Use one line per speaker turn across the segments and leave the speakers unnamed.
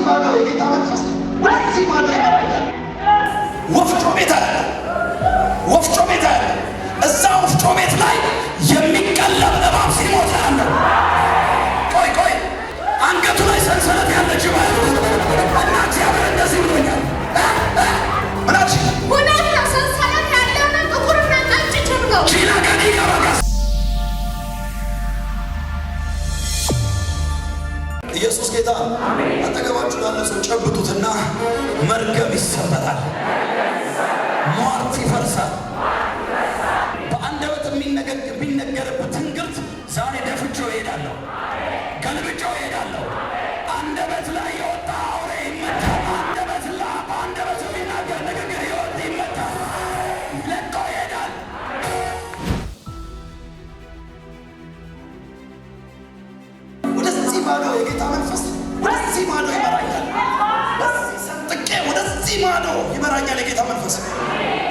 ማዶ የጌታ መንፈስ ወደዚህ ማዶ ይመራኛል። ወፍጮ ቤት አለ፣ ወፍጮ ቤት አለ። እዛ ወፍጮ ቤት ላይ የሚቀለብ እባብ ሲሞት አለ። ቆይ ቆይ፣ አንገቱ ላይ ሰንሰለት ያለ ጅብ አለ። እና እግዚአብሔር እንደዚህ ብሎኛል። ምን አልሽ?
እውነት ነው። ሰንሰለት ያለው ነው። ጥቁርና ነጭ ጅብ ነው።
ቺና ጋዲ ጋባጋስ። ኢየሱስ ጌታ። አጠገባችሁ ላለ ሰው ጨብጡትና መርገም ይሰበራል፣ ሟርት ይፈርሳል። በአንደበት የሚነገርበት ትንግርት ዛሬ ደፍቼው እሄዳለሁ፣ ገልብጬው እሄዳለሁ። አንደበት ላይ የወጣ አውሬ ይመታል። አንደበት ላይ በአንደበት የሚናገር ንግግር ይወጥ ይመታል፣ ለቆ ይሄዳል። ወደዚህ ማዶ የጌታ መንፈስ ወደዚህ ማዶ ይመራኛል። በዚህ ሰንጥቄ ወደዚህ ማዶ ይመራኛል የጌታ መንፈስ።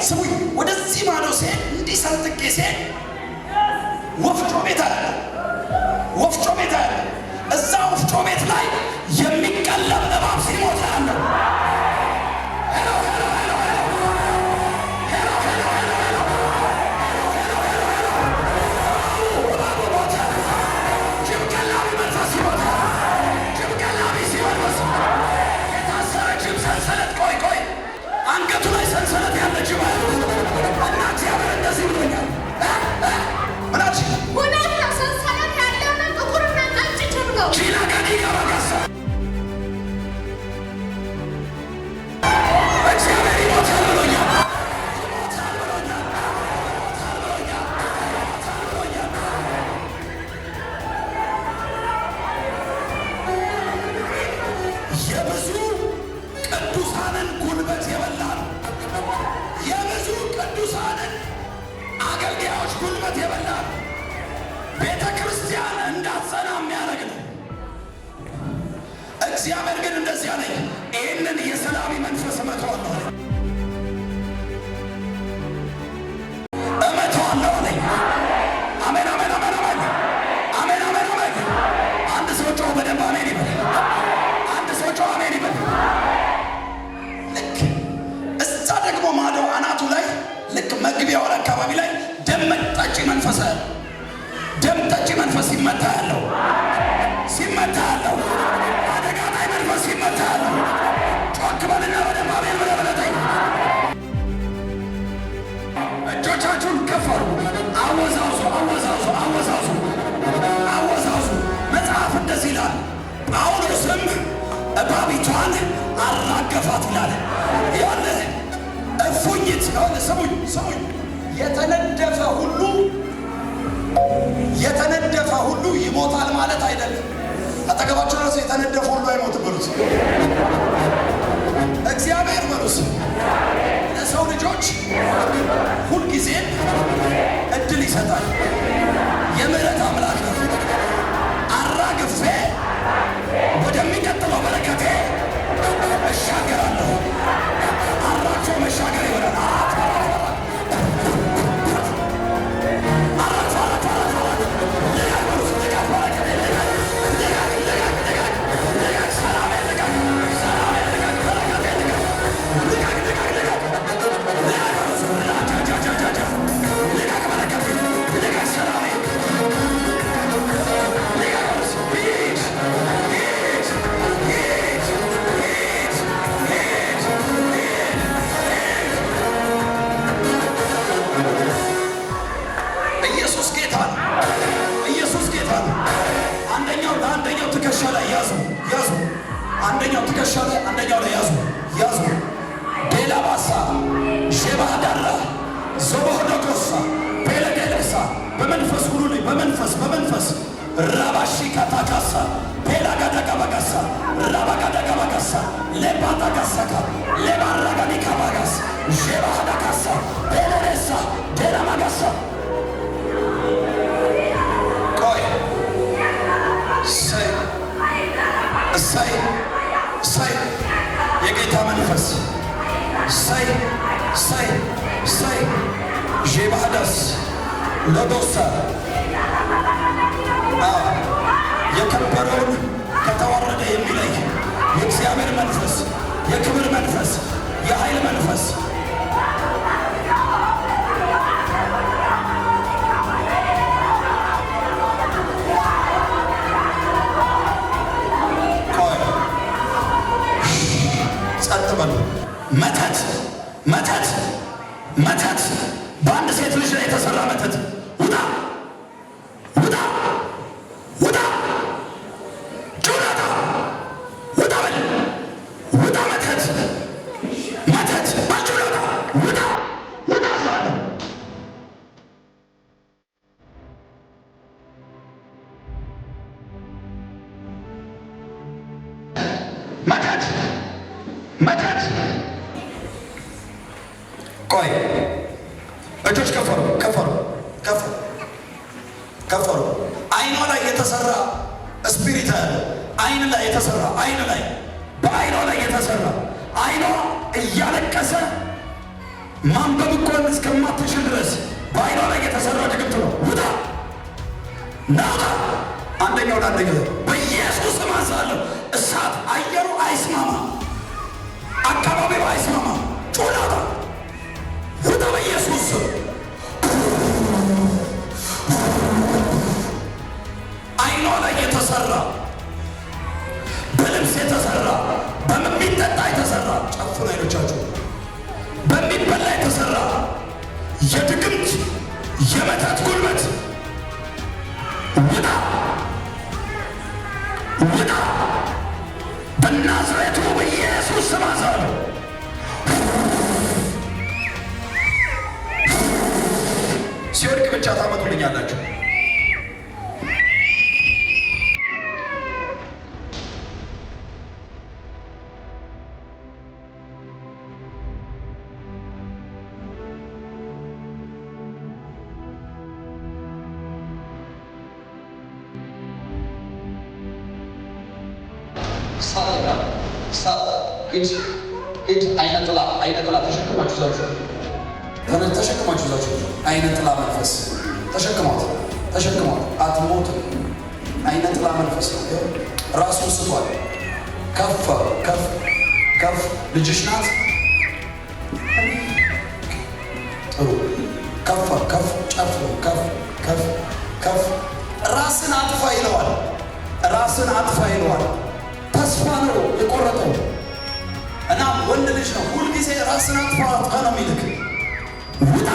ስሙኝ፣ ወደዚህ ማዶ ሲሄድ፣ እንዲህ ሰንጥቄ ሲሄድ ወፍጮ ቤት አለ፣ ወፍጮ ቤት አለ። እዛ ወፍጮ ቤት ላይ የሚቀለብ እባብ ሲሞት አለ። Hello, hello, hello, hello, hello, hello, hello, hello, hello! እባቡ ሞተ። ጅብ ቀላቢ መንፈስ ይሞታል። ጅብ ቀላቢ ሲመልስ የታሰረ ጅብ ሰንሰለት፣ ቆይ ቆይ፣ አንገቱ ላይ ሰንሰለት ያለ ጅብ አለ። እና እግዚአብሔር እንደዚህ ብሎኛል። ምን አልሽ?
እውነት ነው። ሰንሰለት ያለው ነው። ጥቁርና ነጭ ጅብ ነው።
ቺና ጋዲ ጋባጋሳ። እግዚአብሔር ይሞታል ብሎኛል። ይሞታል ብሎኛል። ይሞታል ብሎኛል። ይሞታል ብሎኛል። የብዙ ቅዱሳንን ጉልበት የበላ ነው። የብዙ ቅዱሳንን አገልጋዮች ጉልበት የበላ ነው። ቤተ ክርስቲያን እንዳትጸና የሚያደርግ ነው። እግዚአብሔር ግን እንደዚህ አለኝ፣ ይህንን የሰላቢ መንፈስ እመታዋለሁ አለኝ። እመታዋለሁ አለኝ። አሜን፣ አሜን፣ አሜን፣ አሜን፣ አሜን፣ አሜን፣ አሜን። አንድ ሰው ጮህ በደንብ አሜን ይበል። አንድ ሰው ጮህ አሜን ይበል። ልክ እዛ ደግሞ ማዶ አናቱ ላይ፣ ልክ መግቢያው አካባቢ ላይ ደም ጠጪ መንፈስ አለ። ደም ጠጪ መንፈስ ሲመታ ያለው፣ ሲመታ ያለው፣ አደጋ ላይ መንፈስ ሲመታ ያለው። ጮክ በልና በደንብ አሜን ብለህ በለጠኝ። እጆቻችሁን ከፍ አድርጉ። አወዛውዙ፣ አወዛውዙ፣ አወዛውዙ፣ አወዛውዙ። መጽሐፍ እንደዚህ ይላል፣ ጳውሎስም እባቢቷን አራገፋት ይላል። ይኸውልህ እፉኝት፣ ይኸውልህ፣ ስሙኝ፣ ስሙኝ፣ የተነደፈ ሁሉ፣ የተነደፈ ሁሉ ይሞታል ማለት አይደለም። አጠገባችሁ ራሱ የተነደፈ ሁሉ አይሞትም በሉት። እግዚአብሔር በሉት ለሰው ልጆች ሁልጊዜም እድል ይሰጣል። የምህረት አምላክ ነው። አራግፌ ወደሚቀጥለው በረከቴ እሻገራለሁ። አራግፎ መሻገር ይሆናል። አራት አራት አራት አራት አራት። ልቀቅ በሉት። ልቀቅ በረከቴ፣ ልቀቅ፣ ልቀቅ፣ ልቀቅ፣ ልቀቅ፣ ልቀቅ። ሰላሜ ልቀቅ፣ ሰላሜ ልቀቅ፣ በረከቴ ልቀቅ፣ ልቀቅ፣ ልቀቅ፣ ልቀቅ፣ ልቀቅ በሉት። ራጃጃጃጃ። ልቀቅ በረከቴ፣ ልቀቅ ሰላሜ፣ ልቀቅ በሉት። ሂድ፣ ሂድ፣ ሂድ፣ ሂድ፣ ሂድ፣ ሂድ! ኢየሱስ ጌታ ነው። ኢየሱስ ጌታ ነው። አንደኛው ለአንደኛው ትከሻ ላይ ያዙ፣ ያዙ። አንደኛው ትከሻ ላይ፣ አንደኛው ላይ ያዙ፣ ያዙ። ቤላባሳ ሼባዳራ ዞቦሆዶኮሳ ቤለዴለሳ። በመንፈስ ሁሉ ላይ፣ በመንፈስ፣ በመንፈስ። ራባሺ ካታካሳ ቤላጋዳጋባጋሳ ራባጋዳጋባጋሳ ሌባዳጋሳካ ሌባራጋኒካባጋስ ሼባሃዳካሳ ቤለዴሳ ዴላማጋሳ። ቆይ፣ እሰይ፣ እሰይ፣ እሰይ! የጌታ መንፈስ፣ እሰይ፣ እሰይ፣ እሰይ! ዤባህዳስ ሎዶሳ። የከበረውን ከተዋረደ የሚለይ የእግዚአብሔር ጸጥ በሉ። መተት መተት መተት፣ በአንድ ሴት ልጅ ላይ የተሰራ መተት፣ ውጣ ውጣ ውጣ፣ ጩናታ ውጣ በል ውጣ፣ መተት መተት በጩናታ ውጣ ውጣ ስላለ። መተት መተት። ቆይ፣ እጆች ከፈሩ ከፈሩ ከፈሩ ከፈሩ። አይኗ ላይ የተሰራ spirit አለ። አይን ላይ የተሰራ፣ አይን ላይ፣ በአይኗ ላይ የተሰራ፣ አይኗ እያለቀሰ ማንበብ እንኳን እስከማትችል ድረስ በአይኗ ላይ የተሰራ ድግምት ነው። ውጣ ናውጣ። አንደኛው ለአንደኛው በኢየሱስ ስም አዛለሁ። እሳት አየሩ አይስማማ፣ አካባቢው አይስማማ። ጩናውጣ ውጣ በኢየሱስ ስም። አይኗ ላይ የተሰራ፣ በልብስ የተሰራ፣ በሚጠጣ የተሰራ፣ ጨፍኑ አይኖቻችሁ፣ በሚበላ የተሰራ የድግምት የመተት ጉልበት ውጣ ውጣ፣ በናዝሬቱ በኢየሱስ ስም አዛለሁ። ሲወድቅ ብቻ ታመጡልኛላችሁ።
እሳት ይላል። እሳት ሂድ ሂድ። አይነ ጥላ፣ አይነ ጥላ ተሸክማችሁ ይዛችሁ፣
ተሸክማችሁ ይዛችሁ፣ አይነ ጥላ መንፈስ ተሸክሟት ተሸክሟት፣ አትሞትም። አይነ ጥላ መንፈስ ነው። ይኸው ራሱን ስቷል። ከፍ ከፍ ከፍ። ልጅሽ ናት። ጥሩ፣ ከፍ ከፍ ጨፍ ከፍ ከፍ ከፍ። ራስን አጥፋ ይለዋል። ራስን አጥፋ ይለዋል። ተስፋ ነው የቆረጠው እና ወንድ ልጅ ነው። ሁልጊዜ ራስን አጥፋ አጥፋ ነው የሚልክ። ውጣ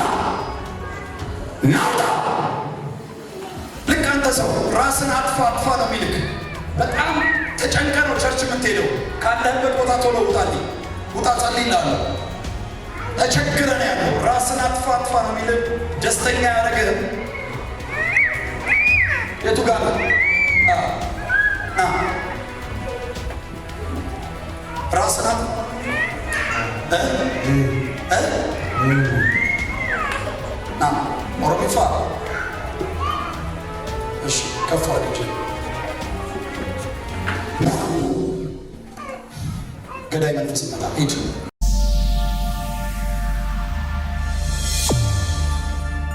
ናውጣ። ልክ አንተ ሰው ራስን አጥፋ አጥፋ ነው የሚልክ። በጣም ተጨንቀ ነው church የምትሄደው። ካለህበት ቦታ ቶሎ ውጣልኝ፣ ውጣ ጸልይ እልሃለሁ። ተቸግረ ነው ያለው። ራስን አጥፋ አጥፋ ነው የሚልክ። ደስተኛ ያደረግህም የቱ ጋር ነው? ና፣ ራስን አጥፋ እ እ ና ኦሮሚፋ። እሺ፣ ከፍ አድርግ። ገዳይ መንፈስ ይመጣ። ሂድ።